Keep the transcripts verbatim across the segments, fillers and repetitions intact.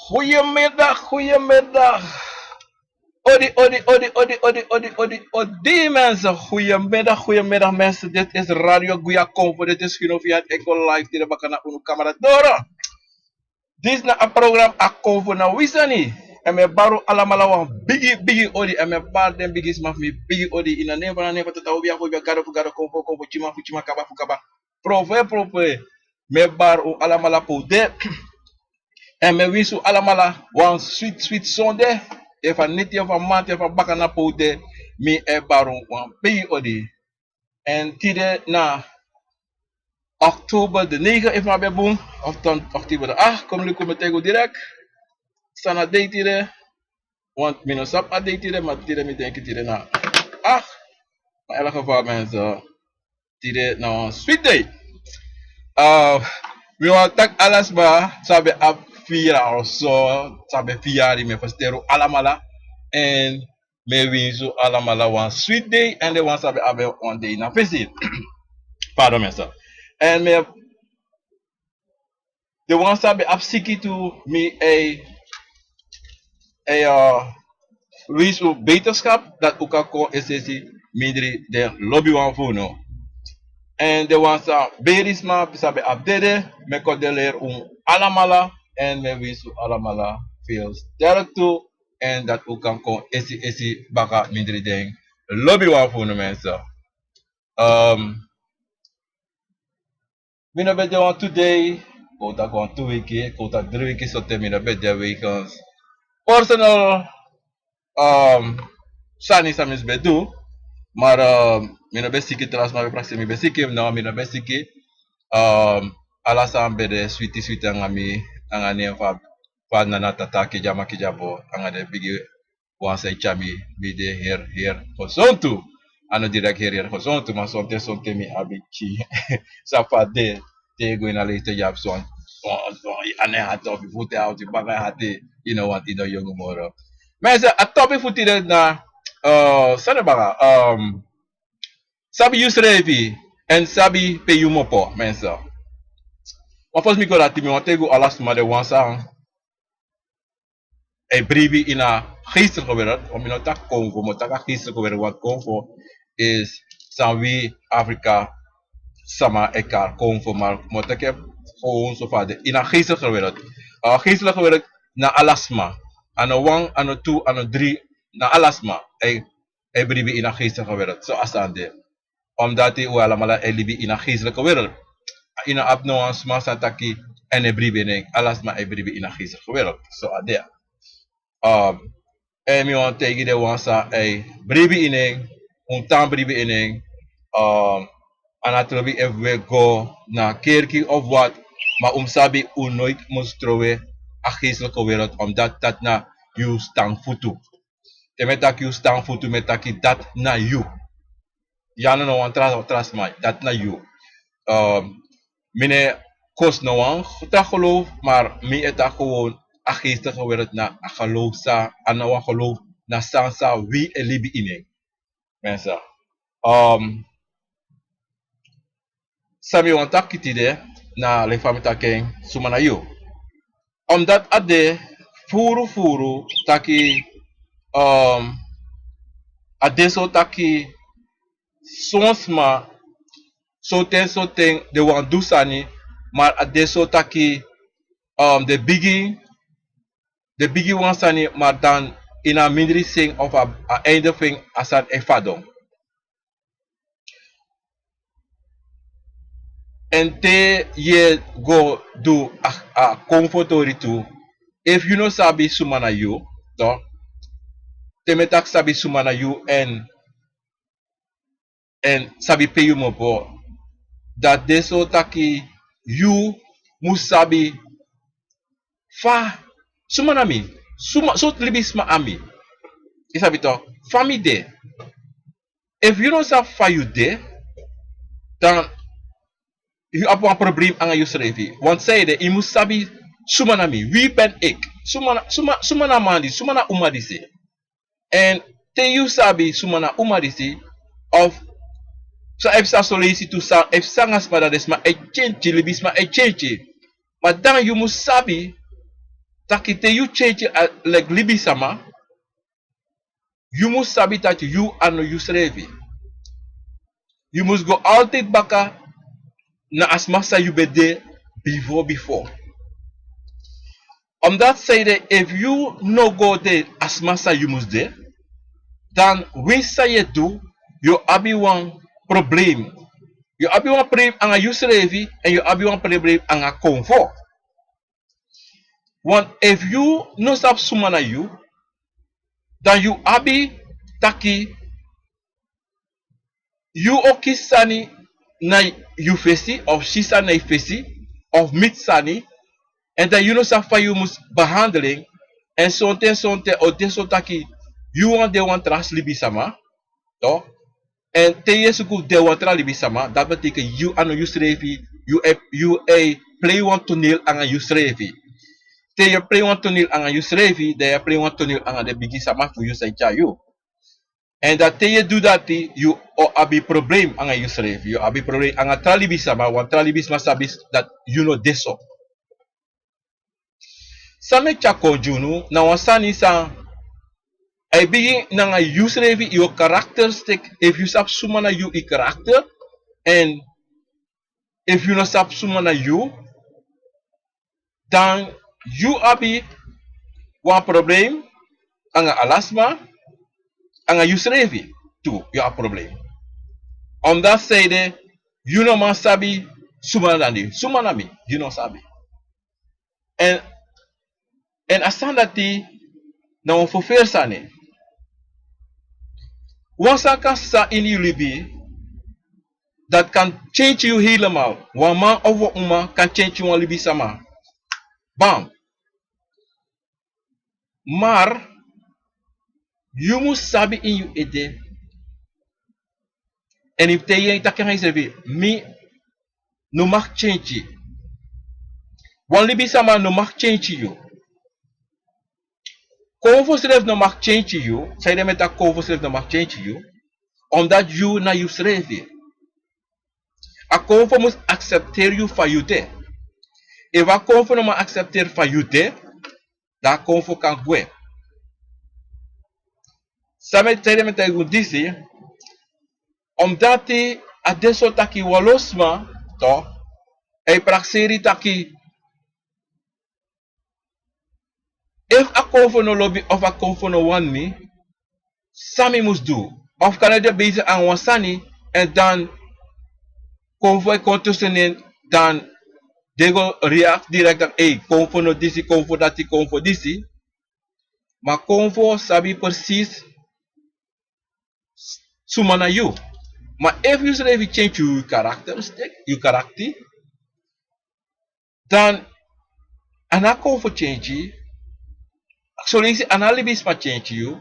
Goedemiddag, goedemiddag. Odi, odi, odi, odi, odi, odi, odi, odi, mensen. Goedemiddag, goedemiddag, mensen. Dit is Radio Guya Konfo. Dit is Gino via het Echo Live. Dit is Bakana Unu Kamera Doro. Dit is na a program Akonfo na Wisani. En mi e bari un alamala wan bigi, bigi odi. En mi e bari den bigi sma fu mi bigi odi. Ini a nen fu, na nen fu Tata, obi a fu, obi a, Gado fu gado, Konfo fu konfo, Tyuma fu tyuma, Kaba fu kaba, Profo fu profo. Mi e bari un alamala pe un de. En mi e winsi un alamala wan switi, switi sonde. Efu a neti, efu a manti, efu a bakana pe un de, mi e bari un wan bigi odi. En tide na oktober de negen, efu mi abi bun, of dan oktober de acht, kon mi luku, mi e taigi un direct san na a dei tide. Want mi no sabi a dei tide, ma tide mi denki tide na acht. Ma in elk geval, mensen, tide na wan switi dei. Ah, mi wani taki ala sma san ben abi firi of so, san ben firi, mi e feliciteri un alamala. En mi e winsi un alamala wan switi dei, en den wan san ben abi wan dei na fesi. Pardon, mensen. En mi e, den wan san ben abi siki tu, mi e, e, eh, winsi un beterschap, dati un kan kon es'esi mindri den lobiwan fu unu. En den wan san beri sma, san ben abi dede, mi e kondoleri un alamala, en mi e winsi un alamala veel sterkte, en dati un kan kon esi, esi baka mindri den lobiwan fu unu, mensen. Ehm, mi no ben de wantu dei, kon taki wantu wiki, kon taki dri wiki, so te mi no ben de wegens personal, ehm, sani san mi ben du. Maar, ehm, mi no ben siki, tra sma ben prakseri mi ben siki, no, mi no ben siki. Ehm, ala sani ben de switi, switi anga mi, anga nen fu a, fu a nana, tata, kidya ma kidya bo, anga den bigi wan san e tyari mi, mi de heri, heri gezontu. A no direct heri, heri gezontu, ma sonten, sonten mi abi pikin san fu a de, te yu go ini a leisi, te yu abi son, son, son, a nen hati of yu futu hati, yu baka hati, yu no wani, yu no yongu moro. Mensen, a topic fu tide na, eh, san den baka, ehm, sabi yusrefi, en sabi pe yu kmopo, mensen. Ma fosi mi go dati, mi wani taigi un ala sma, den wan san e bribi ini a geestelijke wereld, want mi no taki Konfo, mi o taki a geestelijke wereld, want Konfo is san wi Afrika sma e kari Konfo, maar mi o taki en gewoon so fa a de ini a geestelijke wereld. A geestelijke wereld na ala sma. A no wan, a no tu, a no dri, na ala sma e, e bribi ini a geestelijke wereld. So a sani de. Omdat wi alamala e libi ini a geestelijke wereld. Yu no abi no wan sma san taki en no e bribi ini en. Ala sma e bribi ini a geestelijke wereld. So a de. Ehm, en mi wani taigi den wan san e bribi ini en, un tan bribi ini en. Ehm, a no trobi efu un e go na kerki of wat, ma un mus sabi un noiti mus trowe a geestelijke wereld, omdat dati na yu stan futu. Te mi e taki yu stan futu, mi e taki dati na yu. Yu a no wan tra, tra sma, dati na yu. Ehm, mi no e kosi no wan tra geloof, maar mi e taki gewoon a geestelijke wereld na a geloof san, a no wan geloof, na sani san wi e libi ini en. Mensen. Ehm, san mi wani taki tide, na leki fa mi taki en, suma na yu. Omdat a de furu furu taki, ehm, a de so taki son sma, son ten, son ten den wani du sani, maar a de so taki, ehm, den bigi, den bigi wan sani, maar dan ini a mindri sen of a, a einde fu en, a sani e fadon. En te yu e go du a, a Konfo tori tu, efu yu no sabi suma na yu, toch? Te mi e taki sabi suma na yu en, en sabi pe yu kmopo, dati de so taki yu mus sabi fa, suma na mi, suma, sortu libisma a mi. Yu sabi toch, fa mi de. Efu yu no sabi fa yu de, dan yu abi wan probleem anga yusrefi. Want san ede, yu mus sabi suma na mi, wie ben ik. Suma na, suma, suma na a man disi, suma na a uma disi. En te yu sabi suma na a uma disi, of san, efu san, son leisi tu san, efu san, a sma, dan den sma e kenki, libisma e kenki. Ma dan yu mus sabi taki te yu change a leki libisama, yu mus sabi taki yu a no yusrefi. Yu mus go altijd baka na a sma san yu ben de bifo bifo. Omdat san ede, efu yu no go de a sma san yu mus de, dan winsi san yu e du, yu o abi wan probleem. Yu o abi wan probleem anga yusrefi, èn yu o abi wan probleem anga konfo. Want efu yu no sabi suma na yu, dan yu abi taki yu o kisi sani na yu fesi, of si sani na yu fesi, of miti sani, èn dan yu no sabi fa yu mus behandel en, èn sonten sonten o de so taki yu wani de wan tra libisama, to. Èn te yu e suku de wan tra libisama, dati betekent yu a no yusrefi, yu e, yu e plei wan toneel anga yusrefi. Te yu e plei wan toneel anga yusrefi, dan yu e plei wan toneel anga den bigi sama fu yu san e tyari yu. Èn dan te yu e du dati, yu o abi probleem anga yusrefi. Yu o abi probleem anga tra libisama, want tra libisama sabi dati yu no de so. San mi e tyari kon gi unu na wan sani san a e bigin nanga yusrefi, yu karakter steki. Efu yu sabi suma na yu, yu karakter, èn efu yu no sabi suma na yu, dan yu abi wan probleem anga ala sma, anga yusrefi tu yu abi probleem. Omdat san ede, yu no man sabi suma na mi, suma na mi, yu no sabi. Èn, èn a sani dati na wan ferferi sani. Wan sani kan psa ini yu libi, dati kan change yu helemaal. Wan man of wan uma kan change wan libisama. Bam. Maar yu mus sabi ini yu ede. Èn yu mus taki anga yusrefi, mi no mag change. Wan libisama no mag change yu. Konfo srefi no mag change yu. San ede mi e taki konfo srefi no mag change yu? Omdat yu na yusrefi. A konfo mus accepteri yu fa yu de. Efu a konfo no man accepteri fa yu de, dan a konfo kan gwe. San mi e, san ede mi e taigi unu disi, omdat a de so taki wan lo sma, to, a e prakseri taki, efu a konfo no lobi of a konfo no wani mi, san mi mus du? Of kan a de bezig anga wan sani, èn dan konfo e kon tussen en, dan den go react direct taki, ei, konfo no disi, konfo dati, konfo disi. Ma konfo sabi precies suma na yu. Ma efu yusrefi change yu karakter, yu karakter, dan a no a konfo change yu. Soleisi a no a libisma change yu,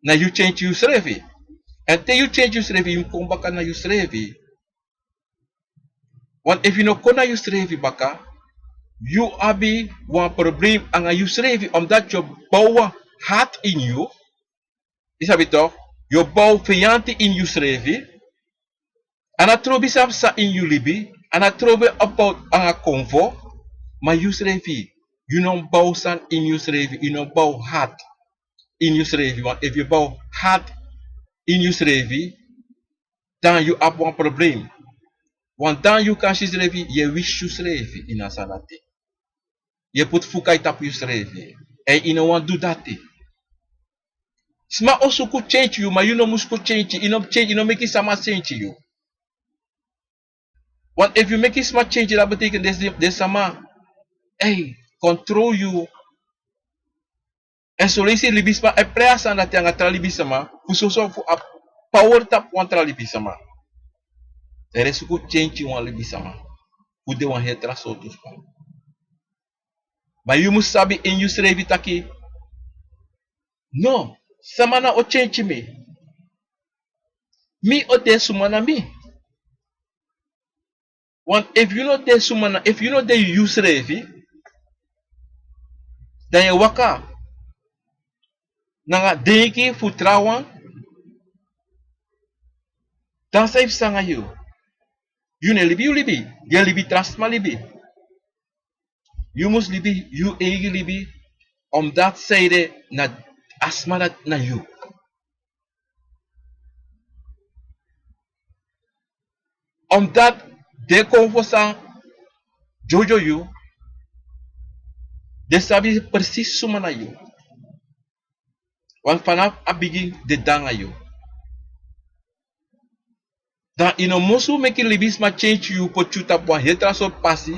na yu change yusrefi. Èn te yu change yusrefi, yu mus kon baka na yusrefi. Want efu yu no kon na yusrefi baka, yu abi wan probleem anga yusrefi, omdat yu o bow wan haat ini yu. Yu sabi toch, yu o bow feyanti ini yusrefi. A no trobi san psa ini yu libi, a no trobi about anga konfo, ma yusrefi, yu no bow sani ini yusrefi, yu no bow haat ini yusrefi. Want efu yu bow haat ini yusrefi, dan yu abi wan probleem. Want dan yu kan si yusrefi, yu e wisi yusrefi ini a sani dati. Yu e poti fuka tapu yusrefi. Èn yu no wani du dati. Sma o suku change yu, ma yu no mus kon change, yu no change, yu no meki sama change yu. Want efu yu meki sma change, dati betekent den, den sama, ei, control yu. Èn soleisi libisma e prei a sani dati anga tra libisma, fu soso fu abi power tapu wan tra libisma. Den e suku change wan libisma fu de wan heri tra sortu sma. Ma yu mus sabi ini yusrefi taki, no, sama no o change mi. Mi o de suma na mi. Want efu yu no de suma na, efu yu no de yusrefi, dan yu e waka nanga denki fu trawan, dan san e psa nanga yu? Yu no e libi yu libi, yu e libi tra sma libi. Yu mus libi yu eigi libi. Omdat sanede na a sma dati na yu. Omdat den kon fu san dyodyo yu, den sabi precies suma na yu. Want vanaf a bigin den de anga yu. Dan yu no musu meki libisma change yu, poti yu tapu wan heri tra sortu pasi.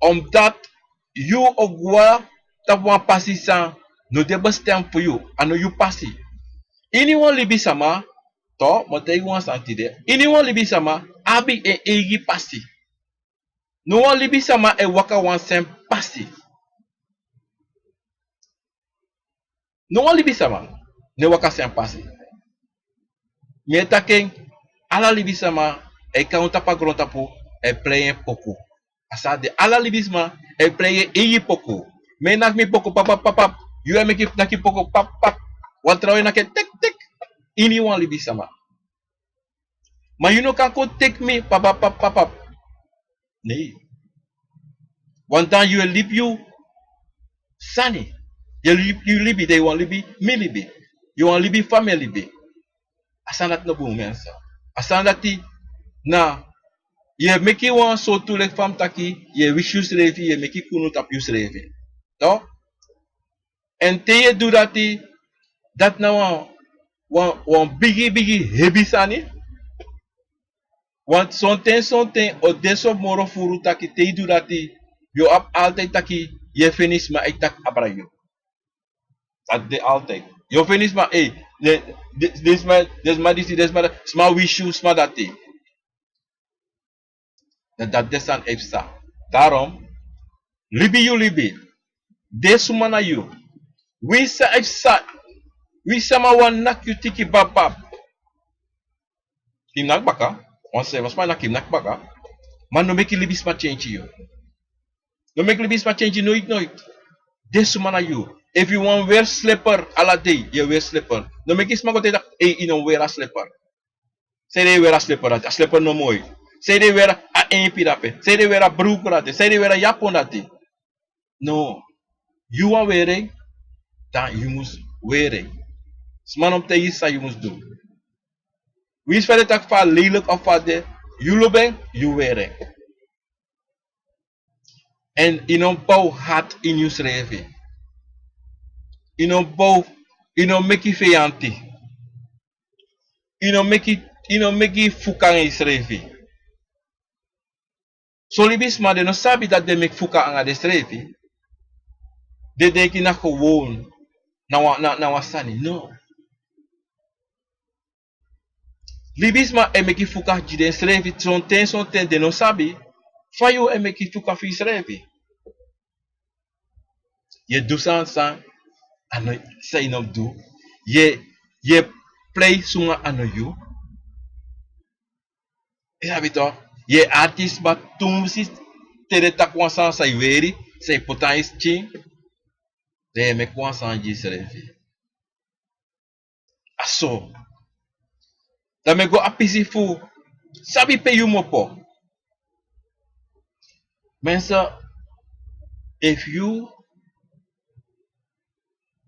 Omdat yu o gwe tapu wan pasi san no de bestem fu yu, a no yu pasi. Iniwan libisma, toch, mi o taigi wan sani tide. Iniwan libisma abi en eigi pasi. No wan libisma e waka wan srefi pasi. No wan libisma no e waka srefi pasi. Mi e taki en, ala libisma e kon tapu a grontapu, e prei en poku. A sani de, ala libisma e prei en eigi poku. Mi e naki mi poku, papap, papap. Yu e meki naki poku, papap. Wan trawan e naki en, tik, tik. Iniwan libisma. Ma yu no kan kon teki mi, papap, papap, papap. Nee. Want dan yu e libi yu sani. Yu e libi, yu libi, dan yu wani libi mi libi. Yu wani libi fa mi e libi. A sani dati no bun, mensen. A sani dati na, yu e meki wan sortu, leki fa mi taki, yu e wisi yusrefi, yu e meki kunu tapu yusrefi. Toch? Èn te yu e du dati, dati na wan, wan, wan bigi, bigi hebi sani. Want sonten, sonten o de so moro furu taki te yu du dati, yu o abi altijd taki yu e feni sma e taki abra yu. Dati de altijd. Yu o feni sma, ei, den, den, den sma, den sma disi, den sma dati, sma wisi yu, sma dati. Dan dati de sani e psa. Daarom, libi yu libi. De suma na yu. Winsi san e psa, winsi sama wani naki yu tiki, bab, bab. Yu mus naki baka. Wan srefi sma e naki, yu mus naki baka. Ma no meki libisma change yu. No meki libisma change yu, nooit, nooit. De suma na yu. Efu yu wani weri slipper ala dei, yu e weri slipper. No meki sma go taigi yu taki, ei, yu no weri a slipper. Sanede yu e weri a slipper dati, a slipper no moi. Sanede yu e weri a empi drape, sanede yu e weri a bruku dati, sanede yu e weri a yapon dati. No. Yu wani weri en, dan yu mus weri en. Sma no mus taigi yu san yu mus du. Winsi fa den taki fa a lelijk of fa a de, yu lobi en, yu weri en. Èn yu no bow hati ini yusrefi. Yu no bow, yu no meki feyanti. Yu no meki, yu no meki fuka anga yusrefi. Son libisma den no sabi dati den meki fuka anga densrefi. Den denki na gewoon na wan, na, na wan sani, no. Libisma e meki fuka gi densrefi, sonten, sonten den no sabi fa yu e meki fuka fu yusrefi. Yu e du sani san a no, san yu no mus du. Yu e, yu e prei suma a no yu. Yu sabi toch, yu e arki sma tumsi te den taki wan sani san yu weri, san yu poti na yu skin. Dan yu e meki wan sani gi yusrefi. A so. Dan mi e go a pisi fu sabi pe yu kmopo. Mensen, efu yu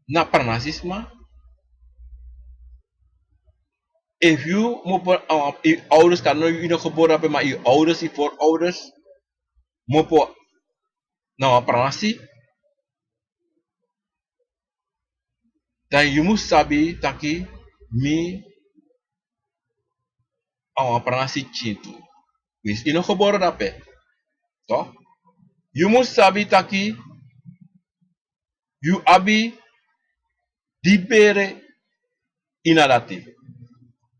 na pranasisma, efu yu kmopo, a, yu ouders kan no, yu no gebore drape, ma yu ouders, yu voorouders kmopo na wan pranasi. Dan yu mus sabi taki mi a wan pranasi pikin tu. Winsi yu no gebore drape. Toch? Yu mus sabi taki yu abi di bere ini a dati.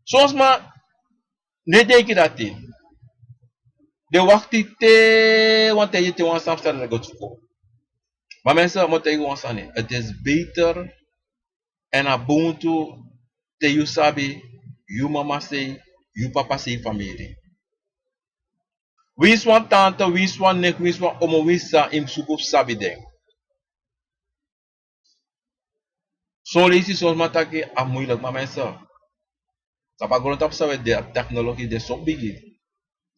Son sma no e denki dati. Den wakti te wan ten, te wan sani psa, dan den go suku. Ma mensen, mi o taigi wan sani. Het is beter èn a bun tu te yu sabi yu mama sei, yu papa sei famiri. Winsi wan tante, winsi wan nek, winsi wan omo, winsi san, yu mus suku fu sabi den. Son leisi son sma taki a moeilijk, ma mensen, tapu a grontapu san wi e de, a technologie de so bigi.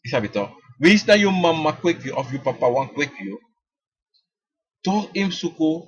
Yu sabi toch. Winsi na yu mama kweki yu of yu papa wani kweki yu, toch yu mus suku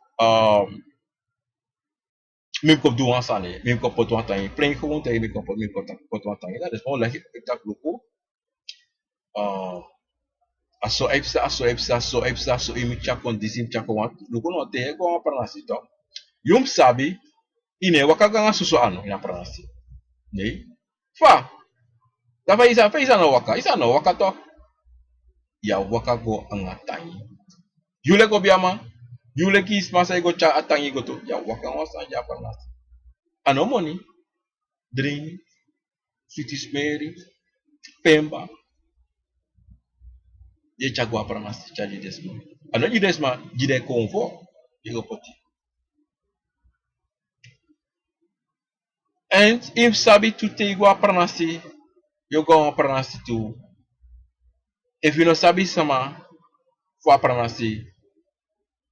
um, mi kon du wan sani, mi kon poti wan tangi. Plain gewoon taigi mi kon poti, mi kon ta-, poti wan tangi. Dan den sma o lagi, e taki luku. Uh, a so e psa, a so e psa, a so e psa, a so e mi tyari kon disi, mi tyari kon wan. Luku no te go wan pranasi to. Yu mus sabi, i no e waka go nanga soso anu ini a pranasi. Nei. Fa? Dan fa i sa, fa i sa no waka, i sa no waka to. Yu e waka go nanga tangi. Yu leki obiaman, yu leki sma san e go tyari a tangi go tu. Yu e waka wan sani, yu e pranasi. A no moni, dringi, switi smeri, pemba. Yu e tyari go a pranasi, tyari gi den sma. A no gi den sma, gi den konfo, yu go poti. Èn yu mus sabi tu te yu go a pranasi, yu go a wan pranasi tu. Efu yu no sabi sama fu a pranasi,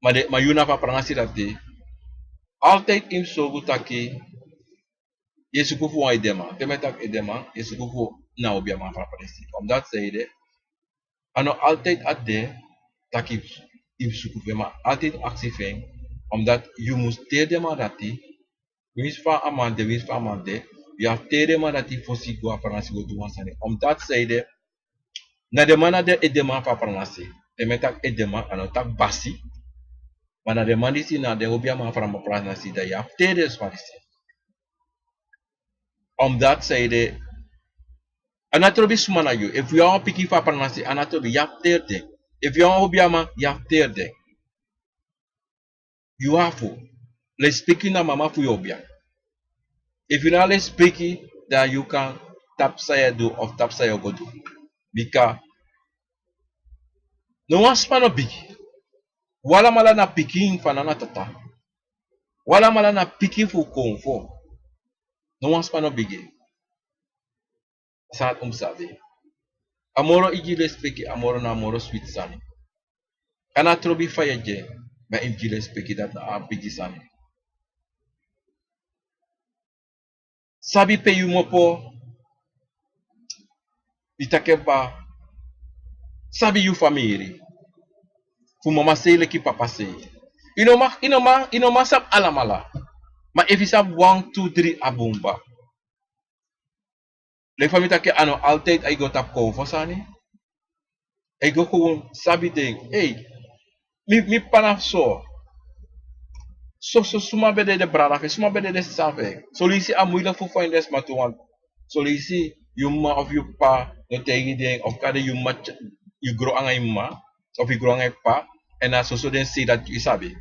ma den, ma yu na fu a pranasi dati, altijd yu mus sorgu taki yu e suku fu wan edeman. Te mi e taki edeman, yu e suku fu na obiaman fu a pranasi. Omdat san ede, A no altijd a de taki yu mus suku fu en, ma altijd aksi fu en. Omdat yu mus teri den man dati, winsi fa a man de, winsi fa a man de, yu abi teri den man dati fosi go a pranasi go du wan sani. Omdat san ede, na den man na den edeman fu a pranasi. Te mi e taki edeman, a no taki basi. Ma na den man disi, na den obiaman fu a pranasi, dan yu abi teri den sma disi. Omdat san ede, a no trobi suma na yu. Efu yu abi wan pikin fu a pranasi, a no trobi, yu abi teri den. Efu yu abi wan obiaman, yu abi teri den. Yu abi fu lespeki na mama fu yu obia. Efu yu no abi lespeki, dan yu kan tapu san yu e du of tapu san yu o go du. Bika no wan sma no bigi. Wi alamala na pikin fu a nana tata. Wi alamala na pikin fu konfo. No wan sma no bigi. San un mus sabi. A moro yu gi lespeki, a moro na a moro switi sani. A no trobi fa yu e gi en, ma yu mus gi lespeki, dati na a bigi sani. Sabi pe yu kmopo, yu taki en kaba, sabi yu famiri. Fu mama sei leki papa sei. Yu no man, yu no man, yu no man sabi alamala. Ma efu yu sabi wan, tu, dri, a bun kaba. Leki fa mi taki, a no altijd a e go tapu konfo sani. A e go kon sabi den. Ei, mi, mi p'pa na so. So, so, suma ben de den brada fu en, suma ben de den sisa fu en. Son leisi a muilek fu fende sma tu, want son leisi yu m'ma of yu p'pa no taigi den, of kande yu m'ma, yu gro nanga yu m'ma, of yu gro nanga yu p'pa, èn na soso den sei dati yu sabi.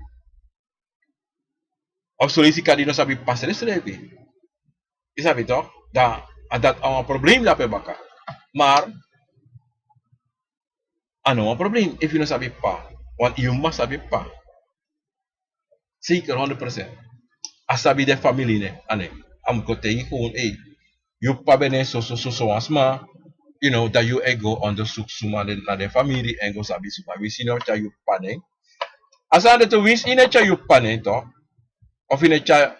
Of son leisi kande yu no sabi p'pa srefsrefi. Yu sabi toch? Dan a dati a wan probleem dape baka. Maar a no wan probleem efu yu no sabi p'pa. Want yu m'ma sabi p'pa. Zeker, honderd procent. A sabi den famili nen, a nen. A mus go taigi gewoon, ei, yu p'pa ben de soso, soso wan sma. You know, dan yu e go onderzoek suma den, na den famili, èn go sabi suma. Winsi yu no tyari yu p'pa nen. A sani de tu, winsi yu no tyari yu p'pa nen toch. Of yu no tyari,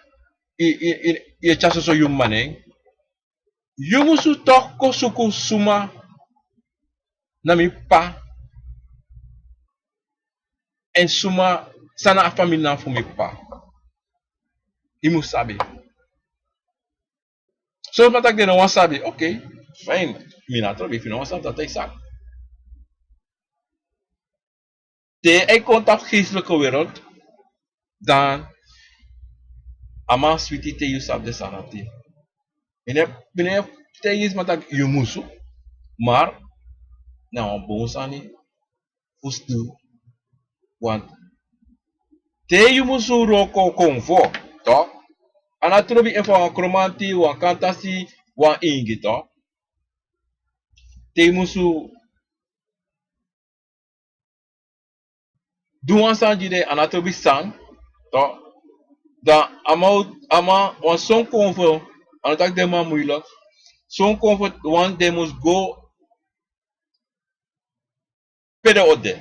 yu, yu, yu, yu e tyari soso yu m'ma nen. Yu musu toch kon suku suma na mi p'pa. Èn suma, san na a famili nen fu mi p'pa. Yu mus sabi. Son sma taki den no wani sabi, oké, fijn. Mi no trobi, efu yu no wani sabi, dati a yu sani. Te a e kon tapu geestelijke wereld, dan a man switi te yu sabi den sani dati. Mi no e, mi no e taigi sma taki yu musu, maar na wan bun sani fu du. Want te yu musu wroko konfo, toch? A no trobi efu a wan kromanti, wan kantasi, wan ingi, toch? Te yu musu du wan sani gi den, a no trobi san, toch? Dan a man, a man, wan son konfo, a no taki den man muilek. Son konfo, wan den mus go pe den o de.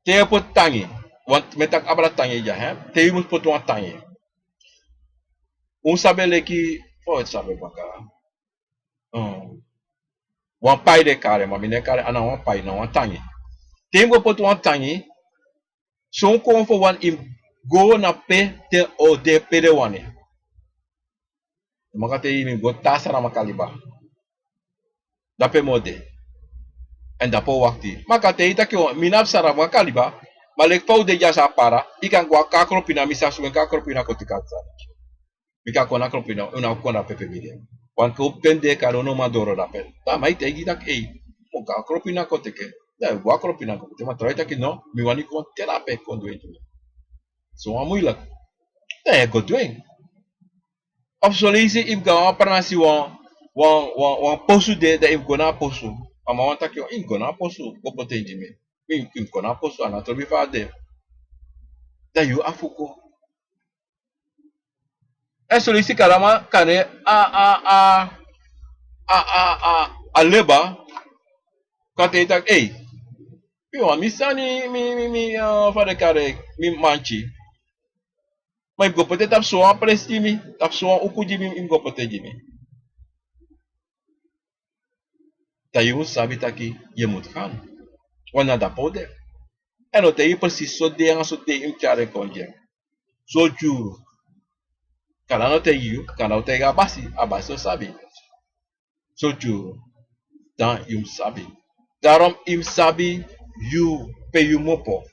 Te yu e poti tangi, want mi e taki abra tangi dya, hè? Te yu mus poti wan tangi. Un sabi en leki, fa un sabi en baka. Hmm. Wan pai den e kari en, ma mi no e kari en, a na wan pai, na wan tangi. Te yu mus go poti wan tangi, son konfo wani yu mus go na pe den o de, pe den wani. Maka te yu mus go tan a Saramaka liba. Dape mi o de. Èn dape o wakti. Maka te yu taki, o, mi no abi Saramaka liba, ma leki fa un de dya, san a para, yu kan go a Kakropina, mi sa suku en Kakropina koti kati sani. Mi kan kon na Kropina, un no kon na pepe mi de. Wan ko pen de kari un no man doro dape. Dan a man e taigi yu taki, ei, un go a Kropina kon teki en. Dan yu go a Kropina kon teki en, ma trawan e taki no, mi wani kon te dape kon du en gi mi. So wan muilek. Dan yu e go du en. Of son leisi yu mus go na wan pranasi, wan, wan, wan, wan posu de, dan yu mus go na a posu. A man wani taki, yu mus go na a posu, go poti en gi mi. Yu, yu mus go na a posu, a no trobi fa a de. Dan yu abi fu go. Èn son leisi kande a man kande a, a, a, a, a, a, a leba, kan taigi taki, ei, mi wani mi sani, mi, mi, mi, eh, fa den e kari en, mi manti. Ma yu mus go poti en tapu so wan presi gi mi, tapu so wan uku gi mi, yu mus go poti en gi mi. Dan yu mus sabi taki yu mus gan. Wan na dape o de. Èn o taigi yu presis so dei nanga so dei yu mus tyari en kon gi en. So dyuru. Kande a no taigi yu, kande a o taigi a basi, a basi o sabi. So dyuru. Dan yu mus sabi. Darom yu mus sabi yu pe yu mus opo.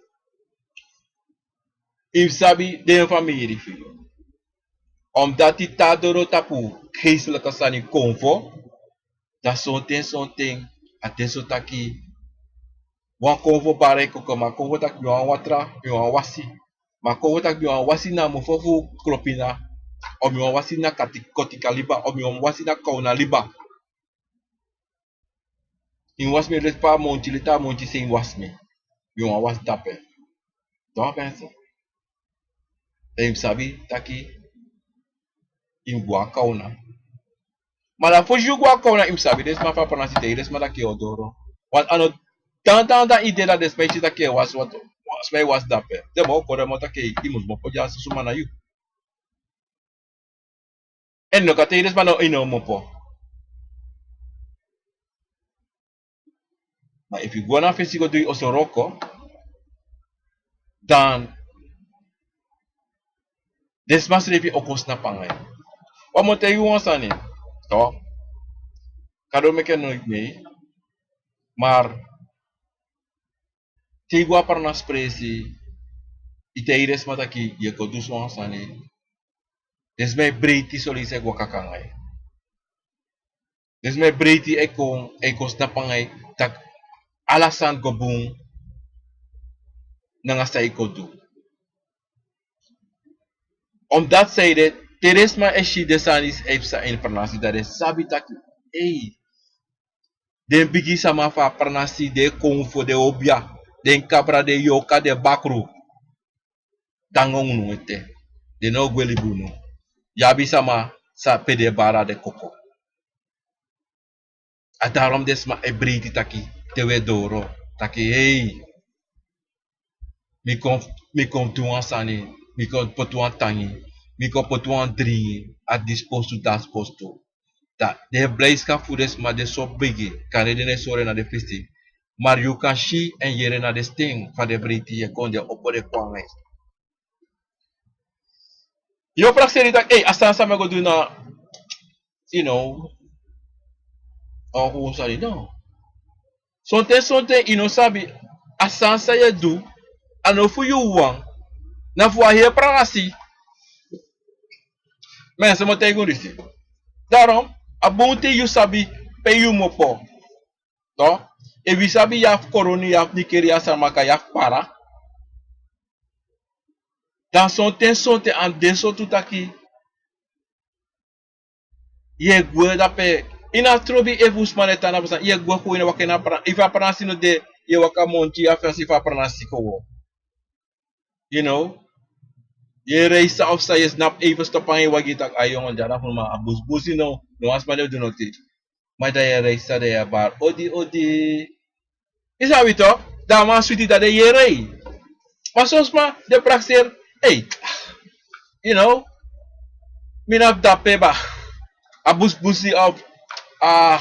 Yu mus sabi den famiri fu yu. Omdati te a doro tapu geestelijke sani konfo, dan sonten sonten a de so taki wan konfo bari e koko, ma konfo taki mi wani watra, mi wani wasi. Ma konfo taki mi wani wasi na mofo fu klopina, o mi wani wasi na kati, kotika liba, o mi wani wasi na kowna liba. Yu mus wasi mi leti pe a monti, leti a monti san yu mus wasi mi. Yu wani wasi dape. Don pense. Dan yu mus sabi taki yu mus go a kowna. Ma dan fosi yu go a kowna yu mus sabi den sma fu a pranasi, taigi den sma taki yu o doro. Want a no tan tan dan yu de dan den sma e si taki yu e wasi, want sma e wasi dape. Den bo o kori en, ma taki yu mus mopo, dya susuma na yu. Èn no kan taigi den sma no, yu no o mopo. Ma efu yu go na fesi go du yu oso wroko, dan den sma srefi o kon snap nanga yu. Wan mi o taigi yu wan sani. Toch, Gado meki en noiti mee. Maar te yu go a pranasi presi, yu taigi den sma taki yu e kon du so wan sani, den sma e breiti, soleisi e go kaka nanga yu. Den sma e breiti, e kon, e kon snap nanga yu taki ala sani go bun nanga san yu kon du. Omdati san ede, te den sma e si den sani san e psa ini pranasi, dan den sabi taki, ei, den bigi sama fu a pranasi, den konfo, den obia, den kabra, den yorka, den bakru, tan nanga unu ete. Den no o gwe libi unu. Yu abi sama san pe den e bari den koko. A darom den sma e breiti taki, te wi e doro, taki, hei, mi kon, mi kon du wan sani, mi kon poti wan tangi, mi kon poti wan dringi a disi postu, dati postu. Dan den blijdschap fu den sma de so bigi, kande den no e sori en na den fesi. Maar yu kan si èn yere na den sten fa den breiti, yu e kon, den opo, den kon nanga yu. Yu o prakseri taki, ei, a sani san mi e go du na, you know, a wan sani, no. Sonten sonten yu no sabi, a sani san yu e du, a no fu yu wawan, na fu a heri pranasi. Mensen, mi o taigi unu disi. Darom, a bun te yu sabi pe yu mus opo. Toch, efu yu sabi yu abi Coronie, yu abi Nickeria, Saramacca, yu abi Para, dan sonten sonten a de so tu taki yu e gwe dape. Yu no abi trobi efu sma no e tan na pasa, yu e gwe kon, yu no e waka ini a pranasi. Efu a pranasi no de, yu e waka monti, yu e fasi efu a pranasi kon. You know, yu e reisi san of san, yu e snap, even stop nanga yu wagi, taki, a yongo, dya na fu mi, ma a busibusi no, no wan sma no e du noti. Ma dan yu e reisi san, dan yu e bari odi odi. Yu sabi toch, dan a man switi, dan den yere yu. Ma son sma den prakseri, ei, you know, mi no abi dape, ma a busibusi of, ah,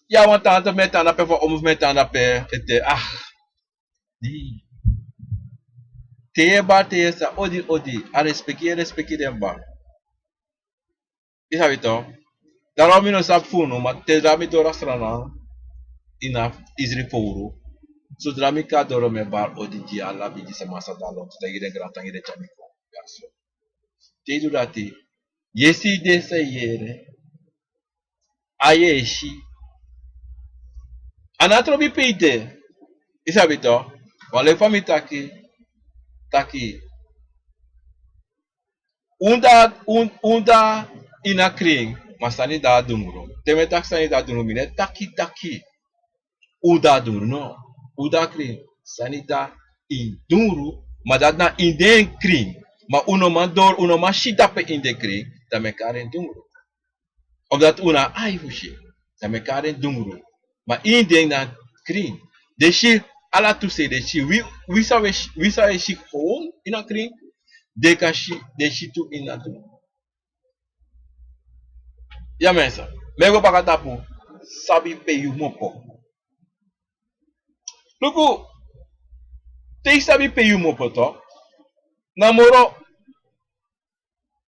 ya, wan tanta fu mi e tan dape, fu a omu fu mi e tan dape ete, ah. Di. Te yu e bari, te yu e sa odi odi, a respeki yu e respeki den bari. Yu sabi toch. Darom mi no sabi fu unu, ma te dra mi doro a Sranan, ini a Isri fowru, sodra mi kon a doro mi e bari odi gi ala bigi sama san de a lontu, taigi den grantangi, den tyari mi kon. Ya so. Te yu du dati, yu e si den san e yere, a yu e si. A no trobi pe yu de. Yu sabi toch. Wan leki fa mi taki, taki, un de, un, un de ini a krin, ma sani de a dungru. Te mi e taki sani de a dungru, mi no e taki taki un de a dungru, no. Un de a krin, sani de ini dungru, ma dati na ini den krin. Ma un no man doro, un no man si dape ini den krin, dan mi e kari en dungru. Of dati un no abi ai fu si, dan mi e kari en dungru. Ma ini den na krin. Den si ala tu sei, den si wi, wi san wi e si, wi san wi e si gewoon ini a krin, den kan si, den si tu ini a dungru. Ya mensen, mi e go baka tapu. sabi pe yu mopo. Luku, te yu sabi pe yu mopo to, na moro,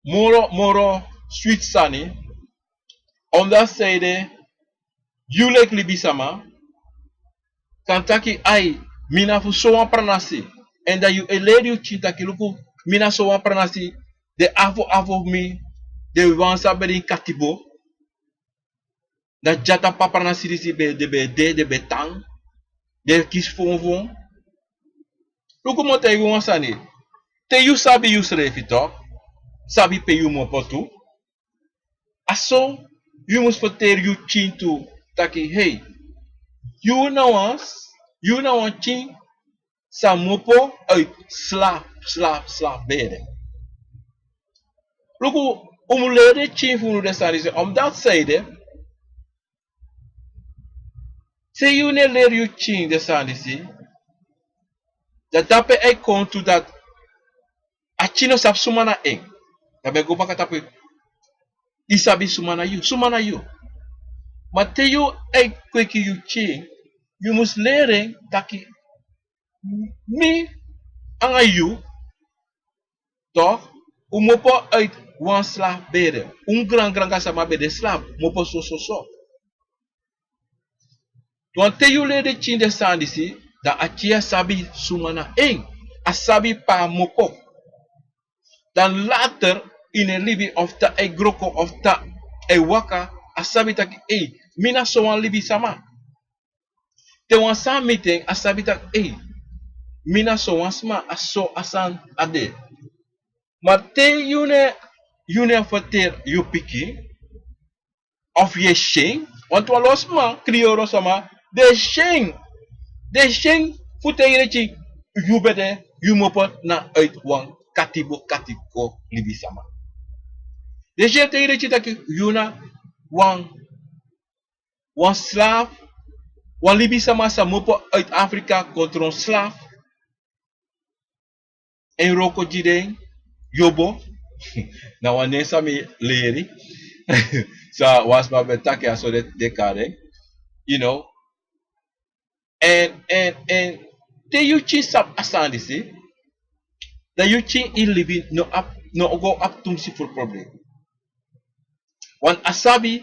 moro, moro switi sani. Omdati seide, yu leki libisama kan taki: ai, mi na fu sowan pranasi. Èn dan yu e leri yu pikin taki: luku, mi na sowan pranasi. Den afo afo fu mi, den wan san ben de ini katibo, na dya tapu a pranasi disi den ben de, den ben tan, den e kisi fonfon. Luku, mi o taigi wan sani. Te yu sabi yusrefi to, sabi pe yu mopo tu, a so yu mus ferteri yu pikin tu taki: hei, yu na wan, yu na wan pikin san mopo uit slaaf, slaaf, slaaf bere. Luku, un mus leri den pikin fu unu den sani disi, omdati seide, te yu no e leri yu pikin den sani disi, dan dape a e kon tu dati a pikin no sabi suma na en. Dan mi e go baka tapu yu. Yu sabi suma na yu, suma na yu. Ma te yu e kweki yu pikin, yu mus leri en taki mi anga yu, toch, un mopo uit wan slaaf bere. Un gran gran grandma ben de slaaf, mopo so so so. Want te yu leri den pikin den sani disi, dan a pikin ya sabi suma na en. A sabi pe a mopo. Dan later, ini en libi, of te a e gro kon, of te a e waka, a sabi taki: ei, mi na sowan libisama. Te wan sani miti en, a sabi taki: ei, mi na sowan sma, a so a sani a de. Ma te yu no e, yu no e ferteri yu pikin, of yu e si en, want wan lo sma, kriyoro sma, den e si en, den e si en fu taigi den pikin yu ben de, yu mopo na uit wan katibo, katibo libisama. Den e si en, taigi den pikin taki yu na wan, wan slaaf, wan libisama san mopo uit Afrika kon tron slaaf. En wroko gi den, yobo. Na wan nen san mi leri. San wan sma ben taki, a so den, den kari en. You know. En, en, en te yu pikin sabi a sani disi, dan yu pikin ini libi no abi, no o go abi tumsi fu problem. Want a sabi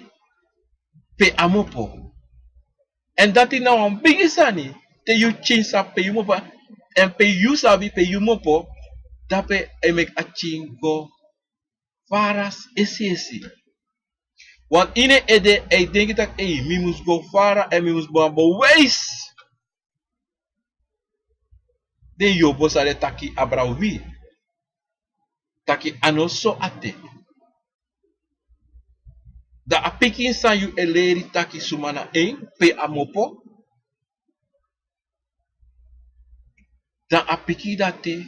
pe a mopo. En dati na wan bigi sani, te yu pikin sabi pe yu mopo, en pe yu sabi pe yu mopo, dape e meki a pikin go fara esi esi. Want ini en ede a e denki taki: ei, mi mus go fara, en mi mus go na bewijs. Den yobo san den taki abra wi, taki a no so a de. Dan a pikin san yu e leri taki suma na en, pe a mopo, dan a pikin dati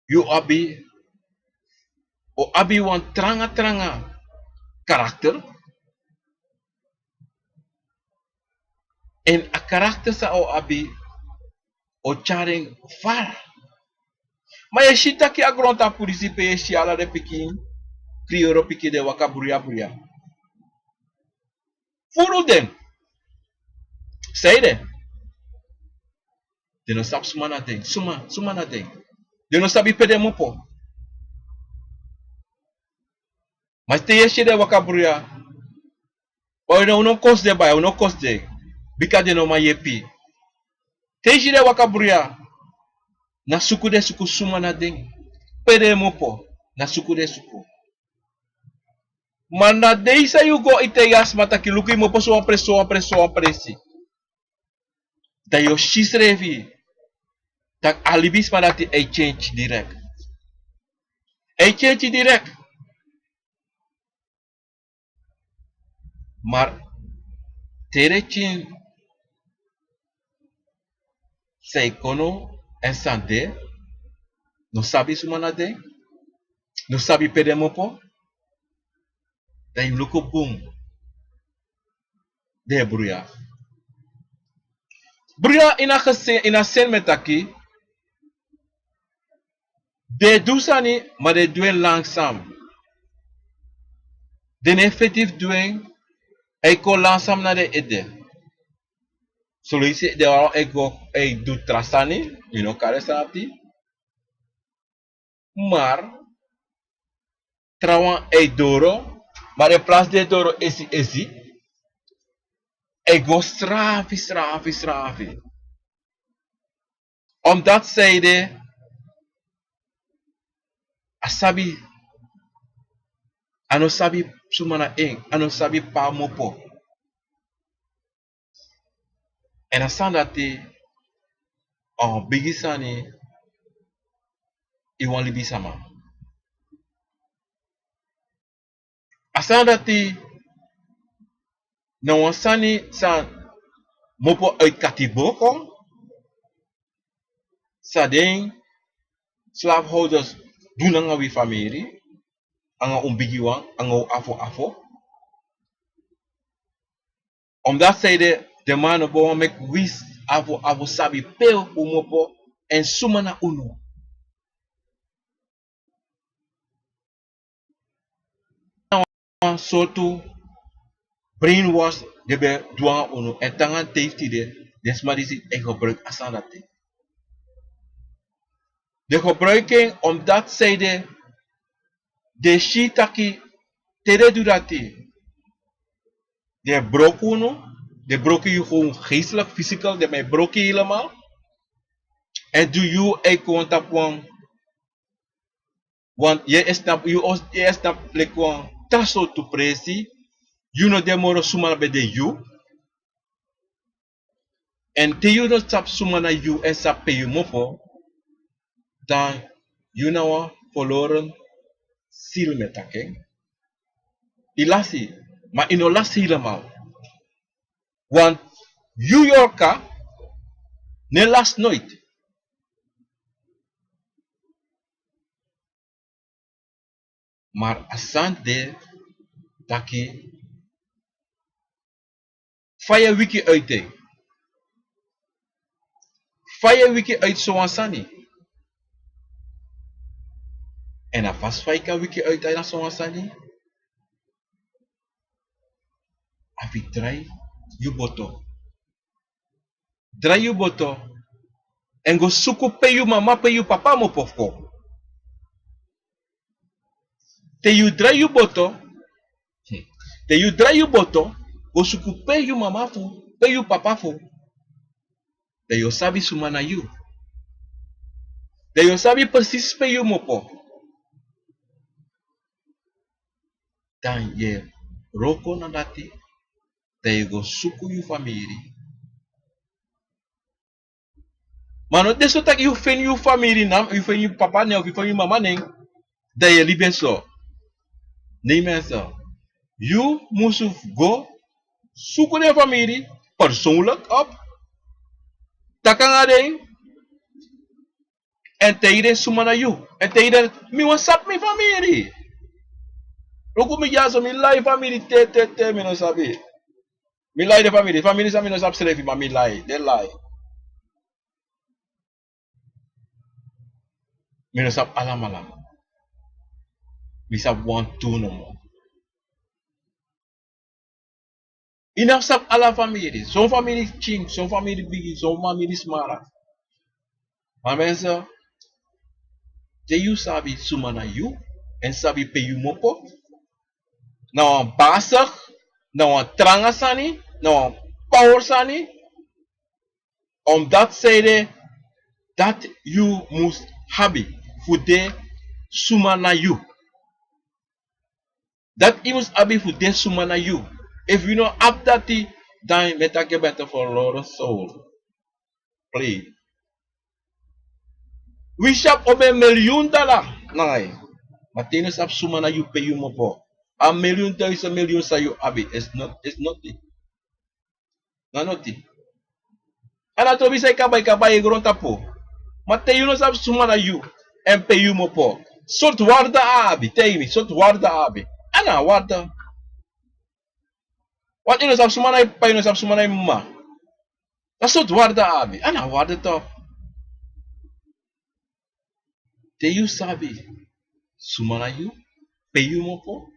yu abi, o abi wan tranga tranga karakter. En a karakter san o abi o tyari en fara. Ma yu e si taki a grontapu disi pe yu e si ala den pikin, kriyoro pikin, den waka bruya bruya. Furu den. San ede? Den no sabi suma na den, suma, suma na den. Den no sabi pe den mopo. Ma te yu e si den waka bruya, o, no, un no kosi den baya, un no kosi den. Bika den no man yepi. Te yu si den waka bruya, na suku den suku suma na den. Pe den mopo, na suku den suku. Ma na dei san yu go e taigi a sma taki luku, yu mopo so wan presi, so wan presi, so wan presi. Dan yu o si srefi taki a libisma dati e change direct. E change direct. Ma te den pikin san e kon now, èn san de, no sabi suma na den, no sabi pe den mopo, dan yu luku bun, den e bruya. Bruya ini a gesen, ini a sen mi e taki, den e du sani, ma den e du en langzaam. Den no e feti fu du en, e kon lansam na den ede. Solusi den wan e go e du tra sani, mi no kari sani ati. Mar trawan e doro, ma den plasi di e doro esi esi, e go srafi srafi srafi. Om dati saide a sabi, a no sabi suma na en, a no sabi pe a mopo. Èn a sani dati a wan bigi sani ini wan libisama. A sani dati na wan sani san mopo uit katibo kon, san den slaafhouders du nanga wi famiri, anga un bigiwan, anga un afo afo. Omdat zij de, de man no bo wan meki wisi, afo afo sabi pe un mopo èn suma na unu. Wan sortu brainwash den ben du nanga unu, èn te nanga teifi tide den sma disi e gebruiki a sani dati. Den gebruiki en omdat zij de, den si taki te den du dati, den e broko unu, den e broko yu gewoon geestelijk, fysical, den ben e broko yu helemaal. Èn du yu e kon tapu wan, want yu e snap, yu o- yu e snap leki wan tra sortu presi, yu no de moro suma ben de yu. Èn te yu no sabi suma na yu èn sabi pe yu mopo, dan yu na wan verloren ziel, mi e taki en. Yu lasi, ma yu no lasi helemaal. Want yu yorka no e lasi noiti. Maar a sani de taki fa yu e wiki uit en. Fa yu e wiki uit sowan sani. Èn a fasi fa yu kan wiki uit na sowan sani, a fu drai yu boto. Drai yu boto èn go suku pe yu mama, pe yu papa mopo fu kon. Te yu drai yu boto, te yu drai yu boto go suku pe yu mama fu, pe yu papa fu, dan yu o sabi suma na yu. Dan yu o sabi precies pe yu mopo. Dan yu e wroko na dati. Dan yu go suku yu famiri. Ma no de so taki yu feni yu famiri nen, yu feni yu papa nen of yu feni yu mama nen, dan yu e libi en so. Nee mensen, yu musu go suku den famiri persoonlijk op, taki nanga den, èn taigi den suma na yu. Èn taigi den: mi wani sabi mi famiri. Luku mi dyaso, mi lai famiri te te te, mi no sabi. Mi lai den famiri, famiri san mi no sabi srefi, ma mi lai, den lai. Mi no sabi alamala. Mi sabi wantu nomo. Yu no sabi ala famiri. Son famiri pikin, son famiri bigi, son famiri smara. Ma mensen, te yu sabi suma na yu èn sabi pe yu mopo, na wan basig, na wan tranga sani, na wan power sani. Omdat zij de, dati yu mus abi fu de suma na yu. Dati yu mus abi fu de suma na yu. Efu yu no abi dati, dan mi e taki yu ben de verloren soul. Play. Wi si abi omeni miljoen dala nanga yu, ma te yu no sabi suma na yu, pe yu mopo, a miljoen, duizend miljoen san yu abi is not, is nothing. Na noti. A na tobi san yu kan bai, kan bai e grontapu. Ma te yu no sabi suma na yu èn pe yu mopo, sortu waarde a abi? Taigi mi, sortu waarde a abi? A na waarde. Want yu no sabi suma na yu papa, yu no sabi suma na yu mama. Na sortu waarde a abi? A na waarde toch. Te yu sabi suma na yu, pe yu mopo,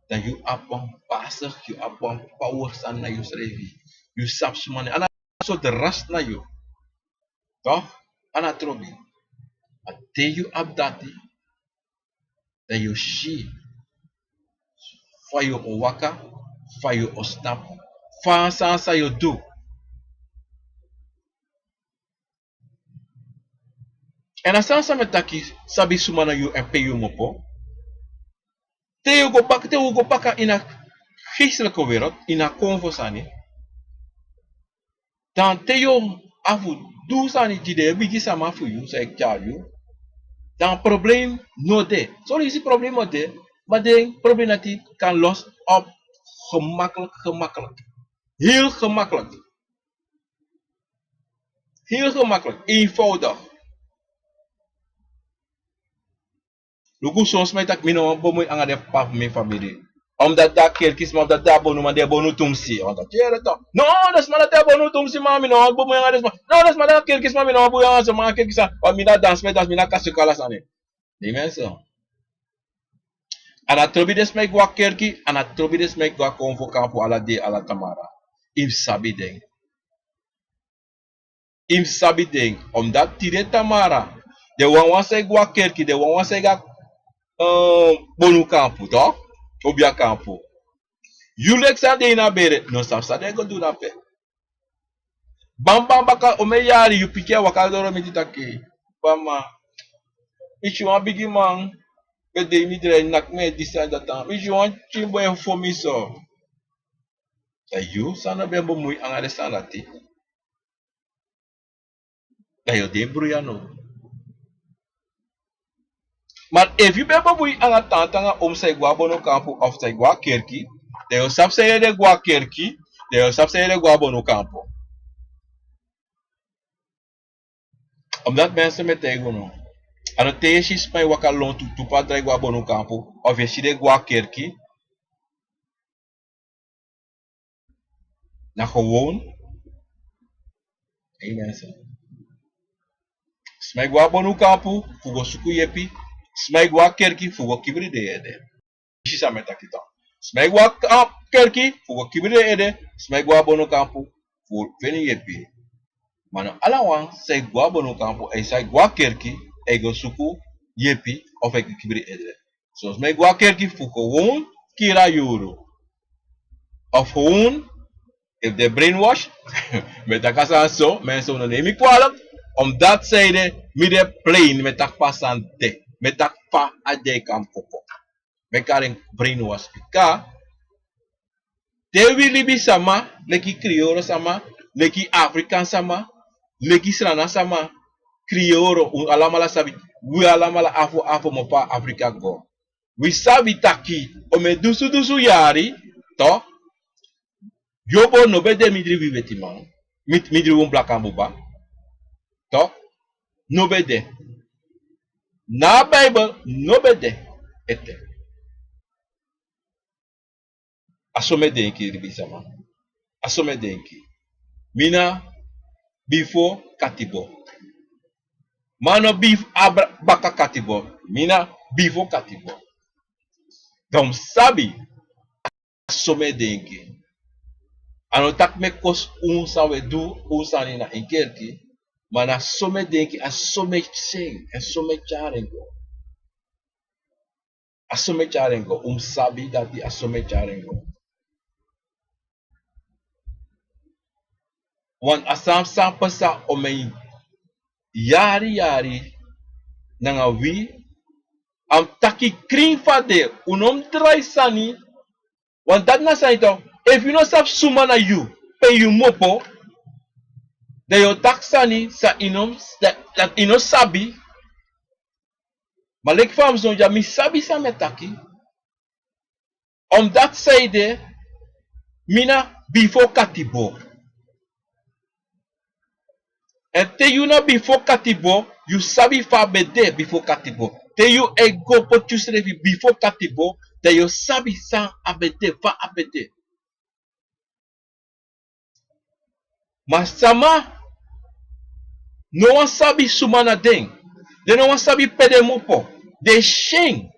dan yu abi wan basig, yu abi wan power sani na yusrefi. Yu sabi suma na yu, a no abi sortu rest na yu. Toch? A no abi trobi. Ma te yu abi dati, dan yu o si fa yu o waka, fa yu o snapu, fa san san yu o du. Èn a sani san mi e taki, sabi suma na yu èn pe yu kmopo. Te yu go baka, te yu go baka ini a geestelijke wereld, ini a konfo sani, dan te yu abi fu du sani gi den bigi sama fu yu san e tyari yu, dan problem no de. Sorry, yu si problem no de, ma den problem dati kan los op gemakkelijk, gemakkelijk. Heel gemakkelijk. Heel gemakkelijk, eenvoudig. Luku, son sma e taki: "Mi no wani bemui anga den p'pa fu mi famiri. Omdat den kerki sma, omdat den bonuman, den bonu tumsi." Omdat yere to. "No, den sma dati a bonu tumsi, ma mi no wani bemui anga den sma. No, den sma dati a kerki sma, mi no wani bemui anga den sma, kerki sma. Want mi na dansi, mi dansi, mi na kasi kala sani." Amen so. A no abi trobi den sma e go a kerki, a no abi trobi den sma e go a konfo kampu ala dei, ala tamara. Yu mus sabi den. Yu mus sabi den, omdat tide tamara, den wanwan san e go a kerki, den wanwan san e go a, eh, bonu kampu, toch? Obia kampu. Yu leki san de ini a bere, no sabi san den e go du dape. Bamban baka omeni yari yu pikin e waka doro miti taki: "P'pa, ma mi si wan bigiman, pe dei mi drai naki mi e disi san dati, mi si wan pikin boi e fon mi so." Dan yu san no ben bemui anga den sani dati, dan yu o de bruya now. Ma efu yu ben bemui anga tanta anga omu san e go a bonu kampu of san e go a kerki, dan yu o sabi san ede go a kerki, dan yu o sabi san ede go a bonu kampu. Omdat mensen mi e taigi unu, a no te yu e si sma e waka lontu, tu p'pa drai go a bonu kampu, of yu e si den go a kerki, na gewoon. Amen. Sma e go a bonu kampu fu go suku yepi, sma e go a kerki fu go kibri den ede. Si san mi e taki dan. Sma e go a, a kerki fu go kibri den ede, sma e go a bonu kampu fu feni yepi. Ma no ala wan san e go a bonu kampu, èn san e go a kerki, e go suku yepi of e go kibri ede. Son sma e go a kerki fu gewoon kiri a yuru. Of gewoon, efu den brainwash, mi e taki a sani so, mensen, unu no nemi mi kwalijk, omdat san ede, mi de plain, mi e taki fa a sani de, mi e taki fa a dei kan koko. Mi e kari en brainwash, bika te wi libisama, leki Kriyoro sama, leki Afrikan sama, leki Sranan sama, Kriyoro, un alamala sabi, wi alamala afo afo kmopo a Afrika go. Wi sabi taki, omeni dunsu dunsu yari, toch, yobo no ben de mindri wi wetiman, mi-, mindri wi blakaman buba, toch, no ben de. Na a Bijbel no ben de ete. A so mi e denki, libisama. A so mi e denki. Mi na bifo katibo. Ma no bif-, abra-, baka katibo. Mi na bifo katibo. Dan un sabi, a so mi e denki. A no taki mi e kosi un san un e du, un sani na ini kerki. Ma na so mi e denki, a so mi e si en, a so mi e tyari en go. A so mi e tyari en go, un mus sabi dati, a so mi e tyari en go. Want a sani san pasa omeni yari yari nanga wi, a mus taki krin fa a de, un no mus drai sani, want dati na sani tu, efu yu no sabi suma na yu, pe yu kmopo, dan yu o taki sani san yu no, dati, dati yu no sabi, Ma leki fa mi sidon dya, mi sabi san mi e taki. Omdati san ede, mi na bifo katibo. Èn te yu na bifo katibo, yu sabi fa a ben de bifo katibo. Te yu e go poti yusrefi bifo katibo, dan yu o sabi san a ben de, fa a ben de. Ma sama no wani sabi suma na den. Den no wani sabi pe den kmopo. Den syen.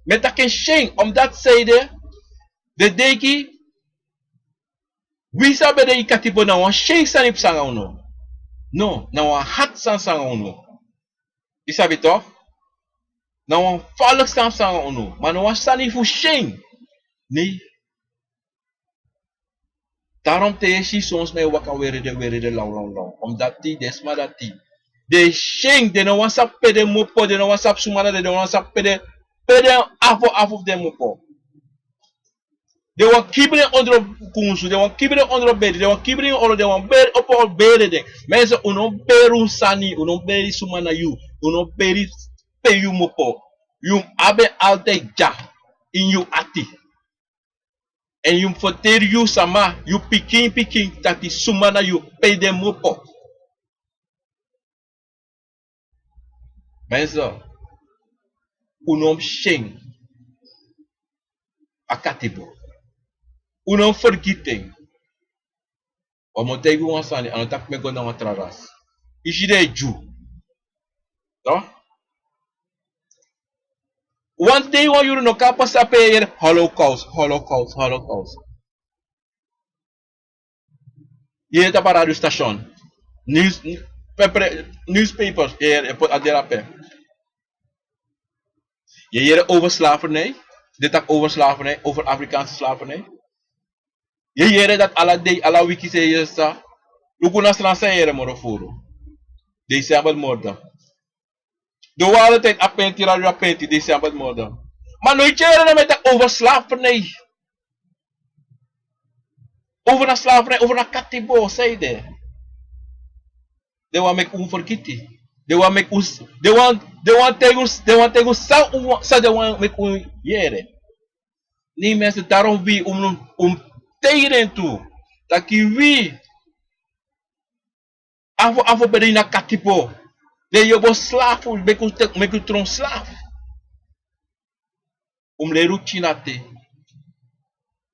Mi e taki en syen, omdati san ede, Den denki wi san ben de ini katibo na wan syen sani psa nanga unu. No, na wan hati sani psa nanga unu. Yu sabi tok? Na wan faliki sani psa nanga unu, ma na wan sani fu syen. Nei. Daarom te yu e si son sma e waka weri den, weri den lawlawlaw. Omdati den sma dati, den e syen, den no wani sabi pe den kmopo, den no wani sabi suma na den, den no wani sabi pe den, pe den afo afo fu den kmopo. Den wani kibri en ondro kunsu, den wani kibri en ondro bedi, den wani kibri en olo, den wani beri, opo beri den. Mensen, un no beri un sani, un no beri suma na yu, un no beri pe yu kmopo. Yu mus abi en altijd dya ini yu ati. Èn yu mus ferteri yu sama, yu pikin pikin, taki suma na yu, pe den kmopo. Mensen, un no mus syen a katibo. Un no mus fergiti en. Wan mi o taigi wan sani, a no taki mi e go na wan tra rasi. Yu si den e dyu. No? Wan dei, wan yuru no kan pasa pe yu e yere Holocaust, Holocaust, Holocaust. Yu e yere tapu a radio station. News, pe, pe, newspapers, yu e yere, e poti a dei drape. Yu e yere over slavernij, den taki over slavernij, over Afrikaanse slavernij. Yu e yere dati ala dei, ala wiki san yu e yere san. Luku na sran san yu e yere moro furu. December morde. Den wan ala ten a penti, radio a penti, december morde. Ma noiti yu e yere den e taki over slavernij. Over na slavernij, over na katibo, san ede. Den wani meki un fergiti. Den wani meki un, den wani, den wani taigi un, den wani taigi un san un, san den wani meki un yere. Nei mensen, daarom wi, un, un taigi den tu. Taki wi, afo, afo ben de ini a katibo. Den yobo slaaf, meki un tek, meki un tron slaaf. Un mus leri un pikin dati.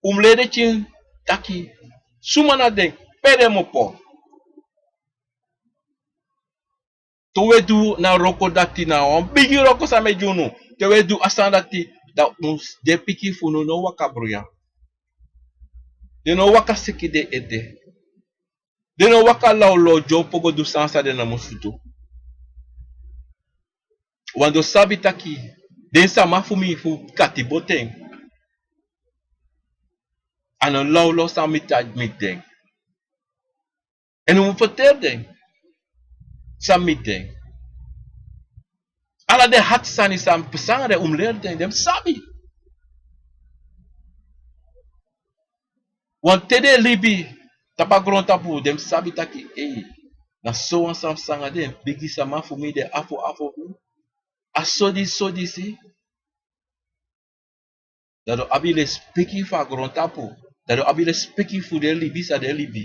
Un mus leri den pikin taki suma na den, pe den kmopo. Te un e du na wroko dati, na wan bigi wroko san mi e gi unu. Te un e du a sani dati, dan un, den pikin fu unu no waka bruya. Den no waka seki den ede. Den no waka lawlaw dyompo go du sani san den no musu du. Wan den o sabi taki den sama fu mi fu katibo ten, a no lawlaw san mi tyari miti den. Èn un mus ferteri den san miti den. Ala den hati sani san psa nanga den, un mus leri den, den mus sabi. Wan te den e libi tapu a grontapu, den mus sabi taki, ei, na so wan sani psa nanga den, bigi sama fu mi, den afo afo fu mi. A so disi, so disi. Dan den o abi lespeki fu a grontapu. Dan den o abi lespeki fu den libi san den e libi.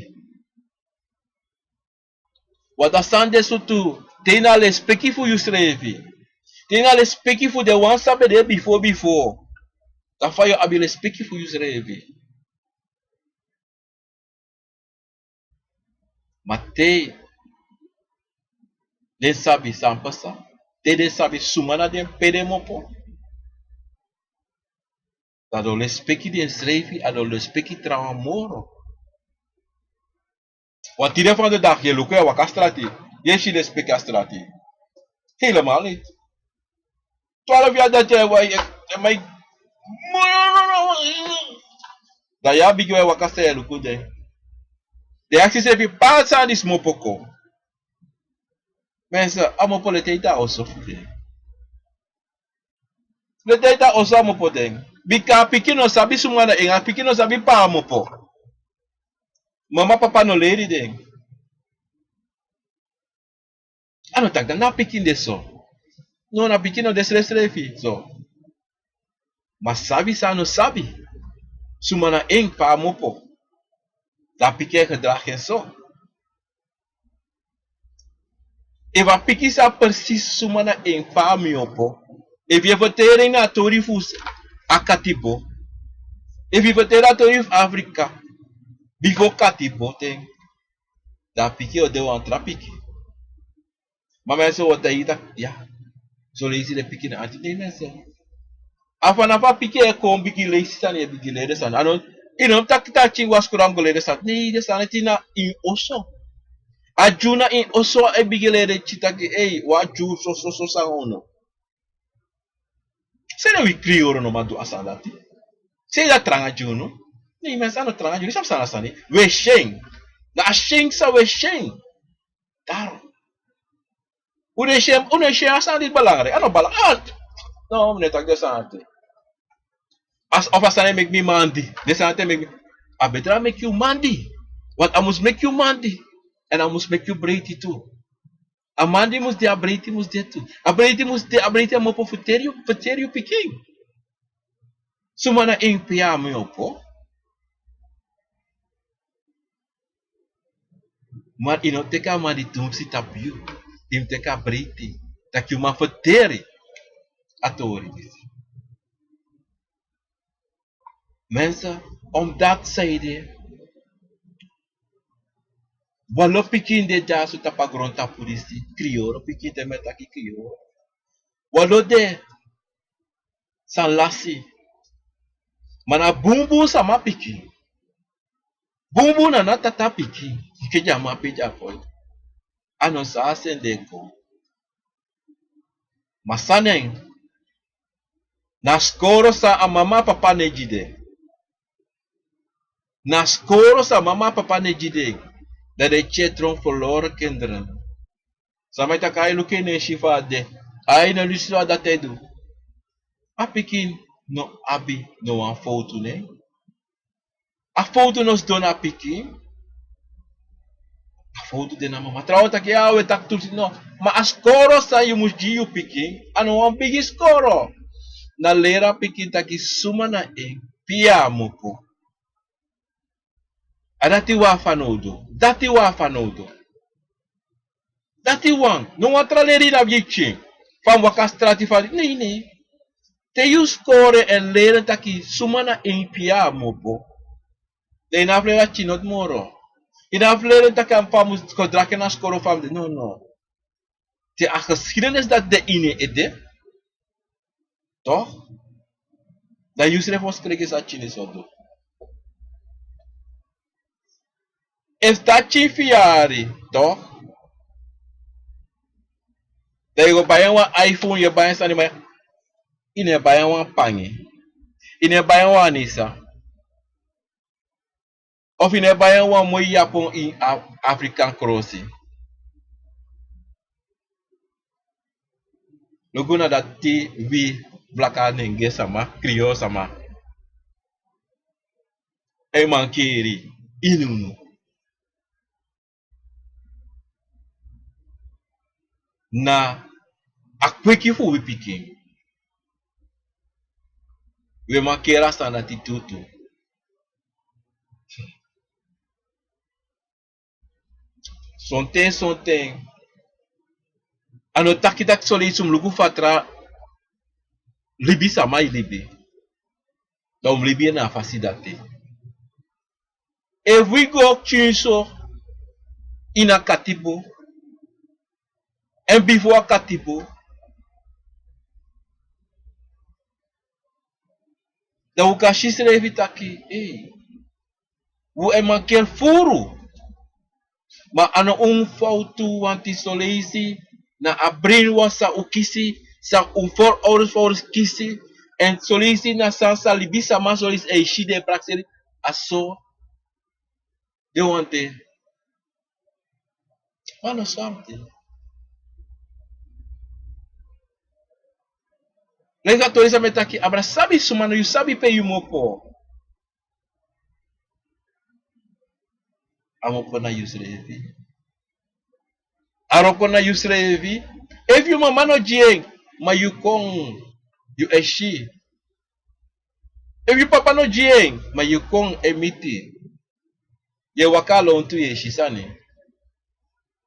Want a sani de so tu, te yu no abi lespeki fu yusrefi, te yu no abi lespeki fu den wan san ben de bifo bifo, dan fa yu o abi lespeki fu yusrefi? Ma te den sabi san pasa, te den sabi suma na den, pe den kmopo, dan den o lespeki densrefi, a den o lespeki trawan moro. Want tide van de dag, yu e luku, yu e waka a strati, yu e si lespeki a strati. Helemaal niet. Twaalf jaar dat jij, waar je, maar ik, dan yu e bigin waka san yu e luku den. Den e aksi srefi, pe a sani disi kmopo kon. Mensen, a kmopo leti a oso fu den. Leti a oso a kmopo den. Bika a pikin no sabi suma na en, a pikin no sabi pe a kmopo. Mama, papa no leri den. A no taki dan na a pikin de so. No, na a pikin no de srefsrefi so. Ma sabi san a no sabi suma na en, pe a kmopo, dan a pikin e gedraag en so. Efu a pikin sabi precies suma na en, pe a kmopo, efu yu e ferteri en na a tori fu a katibo, efu yu e ferteri a tori fu Afrika bifo katibo ten, dan a pikin o de wan tra pikin. Ma mensen, wi o taigi taki, ya, son leisi den pikin na arki den mensen. A fanafu a pikin e kon bigin leisi sani, e bigin leri den sani. A no, i no taki taki wan skoro a mus go leri den sani. Nei, den sani dati na ini oso. A dyun na ini oso e bigin leri den taki, ei, wan dyun soso san unu. Sede wi kriyoro no man du a sani dati. Sede a tranga gi unu. Nei, mi a sani no tranga gi unu. Sabi san na sani? Wi e syen. Na a syen san wi e syen. Daro. Un no e syen, un no e syen a sani di belangrijk. A no belangrijk. No, mi no e taki den sani dati. As of a sani e meki mi mandi. Den sani dati e meki mi. A beter a meki yu mandi. Want a mus meki yu mandi. En a mus meki yu breiti tu. A mandi mus de, a breiti mus de tu. A breiti mus de, a breiti a mus opo fu teri yu, fu teri yu pikin. Suma na en pe a mus opo. Ma i no teki a mandi tumsi tapu yu. I mus teki a breiti. Taki yu man ferteri a tori disi. Mensen, omdat zij de, wan lo pikin de dyaso tapu a grontapu disi, kriyoro pikin de, mi e taki kriyoro. Wan lo de san lasi. Ma na bunbun sama pikin. Bunbun na na tata pikin. Enke di a man pe di a poi. A no sa a sende go. Ma san na en. Na skoro san a mama a papa no e gi den. Na skoro san a mama a papa no e gi den. Dan den e tyari tron verloren kinderen. Sama e taki ai, luku en, no e si fa a de. Ai, no lusu fa dati e du. A pikin no abi no wan fowtu, ne? A fowtu no sidon na a pikin. A fowtu de na mama. Trawan taki, ya, wi e taki tu, no. Ma a skoro san yu mus gi yu pikin, a no wan bigi skoro. Na leri a pikin taki suma na en pe a mus opo. A dati wan fanowdu. Dati wan fanowdu. Dati wan, no wan tra leri na bigi pikin. Fa a mus waka strati fa, nei, nei. Te yu skoro en, leri en taki suma na en pe a mus opo. Dan i no abi fu leri a pikin noti moro. I no abi fu leri en taki a fa a mus kon dragi na skoro fa a mus de. No, no. Te a geschiedenis dati de ini en ede. Toch? Dan yusrefi o skreki san a pikin disi o du. Efu te a pikin fu yu yari, toch? Dan yu go bai en wan iPhone, yu e bai en sani, ma yu no e bai en wan pangi. Yu no e bai en wan anisa. Of yu no e bai en wan moi yapon ini Afrikan krosi. Luku na dati wi blaka nenge sama, kriyoro sama, e mankeri ini unu. Na a kweki fu wi pikin. Wi e mankeri a sani dati tutu. Sonten, sonten. A no taki taki soleisi un mus luku fa tra libisama e libi. Dan un mus libi en na a fasi dati. Efu wi go pikinso ini a katibo, èn bifo a katibo, dan un kan si srefi taki, ei, un e mankeri furu. Ma a no un fowtu, want soleisi na a brainwash san un kisi, san un voorouders, voorouders kisi, èn soleisi na san, san libisama soleisi e si, den e prakseri, a so den wani de. Ma no so a mus de. Leki a tori san mi e taki, abra sabi suma, no, yu sabi pe yu mus opo. A mus opo na yusrefi. A mus opo na yusrefi. Efu yu mama no gi en, ma yu kon, yu e si. Efu yu papa no gi en, ma yu kon e miti. Yu e waka a lontu, yu e si sani.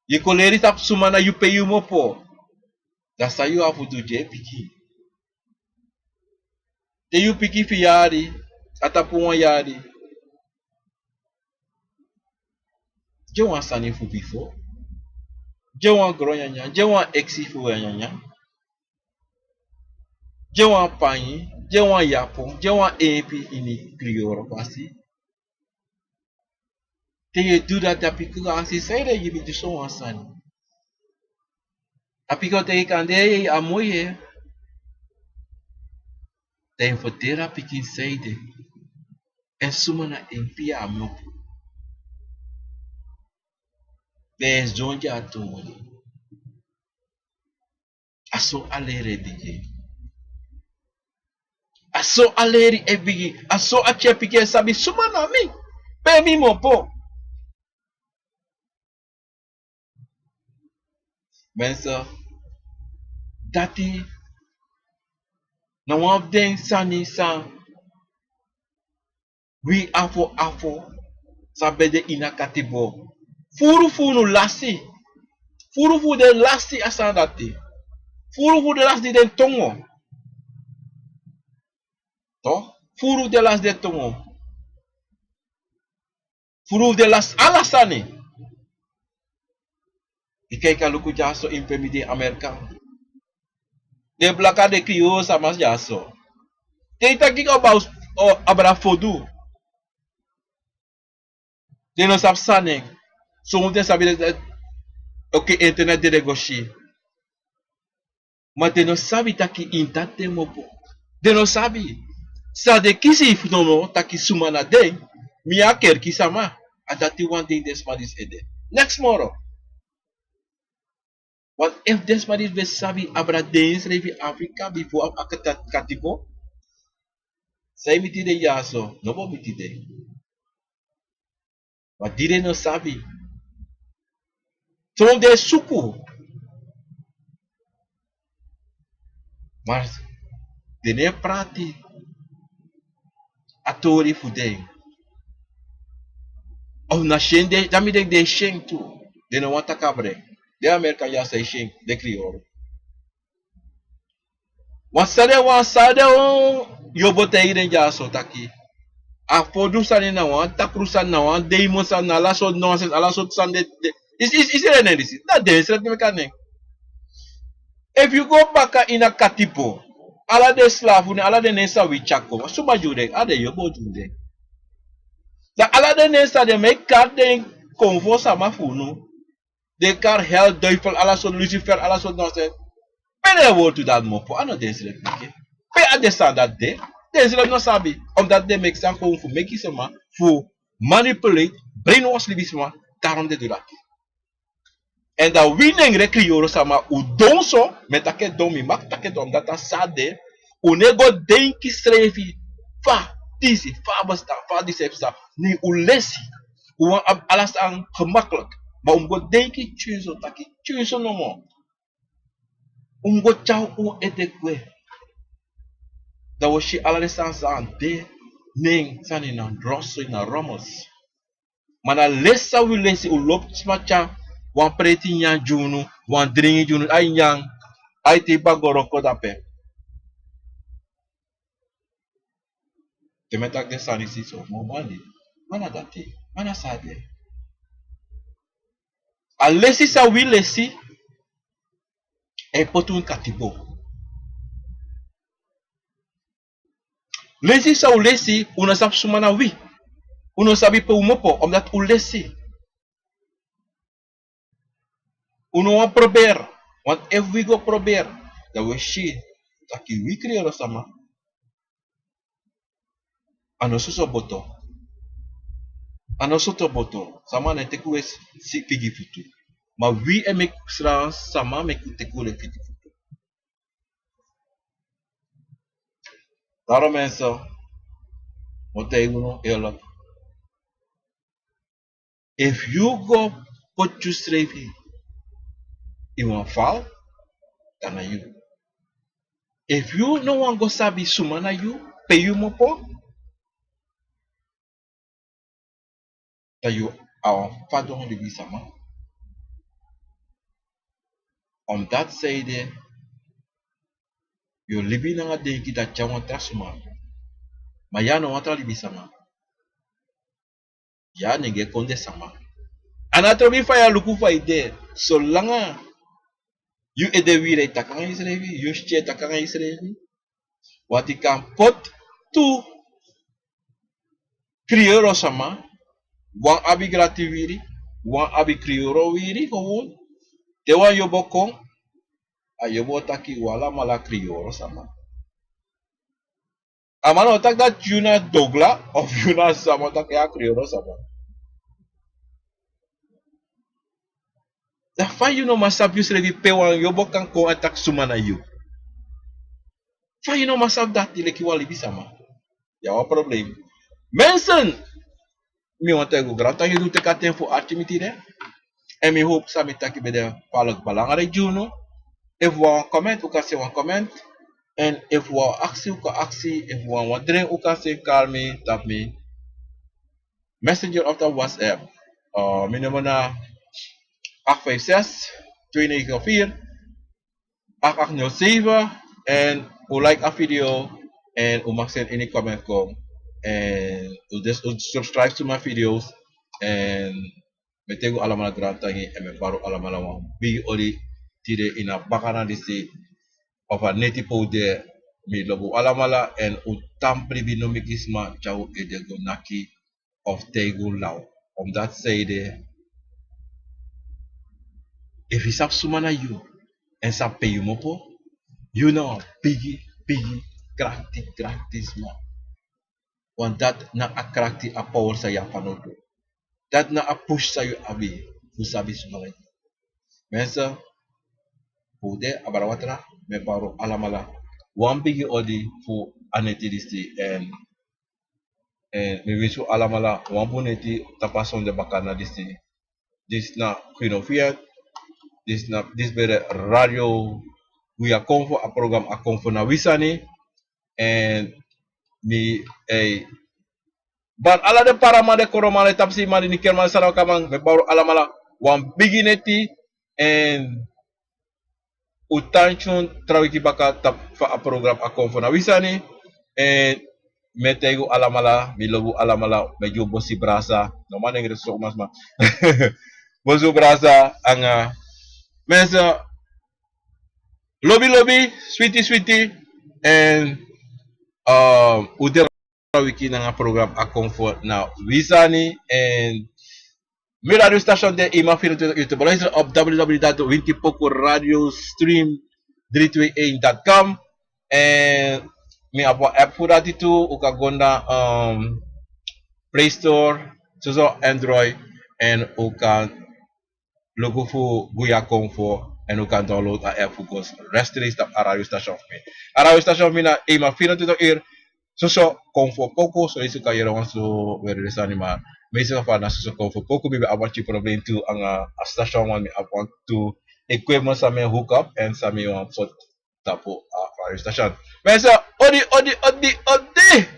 Yu kon leri tapu suma na yu pe yu mus opo. Dan san yu abi fu du gi en pikin? Te yu pikin fu yari, a tapu wan yari, gi en wan sani fu bifo. Gi en wan gron nyanyan, gi en wan eksi fu wan nyanyan. Gi en wan pangi, Gi en wan yapo, gi en wan empi ini kriyoro fasi. Te yu e du dati, a pikin go aksi: Sanede yu e gi mi sowan sani? A pikin o taigi: Kande a moi. Dan yu e ferderi a pikin sanede, èn suma na en pia a mopu. Dan yu e sidon gi a tongo. A so a leri e bigin. A so a leri e bigin. A so a tyai pikin e sabi suma na mi, pe mi mopo. Mensen, dati na wan fu den sani san wi afo afo san ben de ini a katibo. Furu fu unu lasi. Furu fu den lasi a sani dati. Furu fu den lasi di den tongo. Toch? Furu fu den lasi den tongo. Furu fu den lasi ala sani. Yu kan luku dyaso ini pe mi de, Amerika. Den blaka, den kriyoro sama dyaso, te yu taki abra, o, abra fodu, den no sabi san na en. Son fu den sabi den, den, oké, internet, den, den go si. Ma den no sabi taki ini dati den mopo. Den no sabi. San den kisi fu nomo taki suma na den, mi a kerki sama. A dati wan dei den sma disi ede. Neks moro. Want efu den sma disi ben sabi abra den srefi Afrika bifo a, a katibo, san e miti den dyaso no bo miti den. Ma di den no sabi, son den e suku. Ma den no e prati a tori fu den. Of na syen den, dan mi denki den e syen tu. Den no wani taki abra en. Den Amerika dyaso e syen, den kriyoro. Wan sani, wan sani, o, yu o bo taigi den dyaso taki a fodu sani na wan, takru sani na wan, deimon sani na, ala sortu nonsens, ala sortu sani de, de. Isi, isi, isi den nen disi. Na den srefi meki a nen. Efu yu go baka ini a katibo, ala den slafu nen, ala den nen san wi tyari kon, suma gi unu den? A den yu o bo gi unu den. Dan ala den nen san den meki kari den konfo sama fu unu. Den kari hel, duifel, ala sortu, Lucifer, ala sortu nonsens. Pe den wortu dati mopo? A no den srefi meki en. Pe a den sani dati de? Den srefi no sabi. Omdat den meki sani kon fu meki sama, fu manipulate, brainwash libisma. Daarom den du dati. Èn dan wi nengre kriyoro sama, un don so, mi e taki en don, mi mag taki en don, omdat a so a de. Un no e go denki srefi fa disi, fa a bestaan, fa disi e bestaan. Ne un lesi. Un wani abi ala sani gemakkelijk. Ma un mus go denki tyunso, taki tyunso nomo. Un mus go tyari un ede gwe. Dan un o si ala den sani san de, nen sani na roso, na romels. Ma na lesi san wi lesi, un lobi sma tyari wan preti nyanyan gi unu, wan dringi gi unu, ai nyan, ai te yu baka go wroko dape. Te mi e taki den sani disi so, mi o bali. Ma na dati, ma na so a de. A lesi san wi lesi e poti unu katibo. Lesi san un lesi, un no sabi suma na wi. Un no sabi pe un mopo, omdat un lesi. Un no wani proberi. Want efu wi go proberi, dan wi o si taki wi kriyoro sama, a no soso boto. A no soso boto. Sama no e teki un e si, si pigi futu. Ma wi e meki sran sama meki un teki un e pigi futu. Daarom mensen, mi o taigi unu eerlijk. Efu yu go poti yusrefi ini wan val, dan na yu. Efu yu no wani go sabi suma na yu, pe yu mopo, dan yu a wan fadon libisama. Omdat san ede, yu o libi nanga denki dati yu a wan tra suma. Ma yu a no wan tra libisama. Yu a nengre kondre sama. A no trobi fa yu e luku fa yu de. Solanga yu ede wiri e taki nanga yusrefi, yu skin e taki nanga yusrefi, Wati kan poti tu kriyoro sama, wan abi grati wiri, wan abi kriyoro wiri, gewoon. Te wan yobo kon, a yobo taki wi alamala kriyoro sama. A man no taki dati yu na dogla of yu na sama, taki a kriyoro sama. Dan fa yu no man sabi yusrefi pe wan yobo kan kon a taki suma na yu? Fa yu no man sabi dati leki wan libisama? Ya wan problem. Mensen, mi wani taigi un grantangi fu teki a ten fu arki mi tide. Èn mi hopu san mi taki ben de fu belangrijk gi unu. Efu wan comment, un kan seni wan comment. Èn efu wan aksi, un kan aksi. Efu wan wan dren, un kan seni kari mi, tapu mi Messenger of tapu WhatsApp. Eh, mi nummer na acht vijf zes, twee negen vier, acht acht nul zeven. En un like a video. En un mag seni ini comment kon. En un dus un subscribe to mijn video's. En mi e taigi un alamala grantangi. En mi e bari un alamala wan bigi odi tide ini a bakana disi. Of a neti pe un de, mi lobi un alamala. En un tan bribi no meki sma tyari un ede go naki of taigi un law. Omdat zij de, efu yu sabi suma na yu, èn san pe yu mopo, yu na wan bigi, bigi, krakti, krakti sma. Want dati na a krakti, a power san yu abi fanowdu. Dati na a push san yu abi fu sabi suma na yu. Mensen, fu un de a Brawatra, mi e bari un alamala wan bigi odi fu a neti disi. En, en mi winsi un alamala wan bun neti tapu a sonde bakana disi. Disi na Queen of Yet. Disi na, disi ben de Radio Guya Konfo, a program Akonfo na wi sani. En mi e bari ala den paraman, den koroman, den tapuseiman, den nikerman, den sarawakiman, mi e bari un alamala wan bigi neti. En un tan tyun tra wiki baka tapu fu a program Akonfo na wi sani. En mi e taigi un alamala, mi lobi un alamala, mi e gi un bosi brasa. No man nengre so umasma. Bosi brasa, anga mensen, lobi lobi, switi switi. En, eh, un de wiki nanga program Akonfo na wi sani. En mi radiostation de eenmaal vierentwintig uur te beluisteren op w w w dot wintipoku radio stream drie twee een dot com. En mi abi wan app fu dati tu, un kan go na, ehm, Play Store, soso Android, en un kan luku fu Guya Konfo, en un kan download a app fu go rechtstreeks tapu a radiostation fu mi. A radiostation fu mi na eenmaal vierentwintig uur, soso Konfo Poku, so yu kan yere wan so weri den sani, maar meeste geval na soso Konfo Poku. Mi ben abi wan pikin problem tu anga a station, want mi abi wantu equipment san mi e hook up en san mi wani poti tapu a radiostation. Mensen, odi, odi, odi, odi.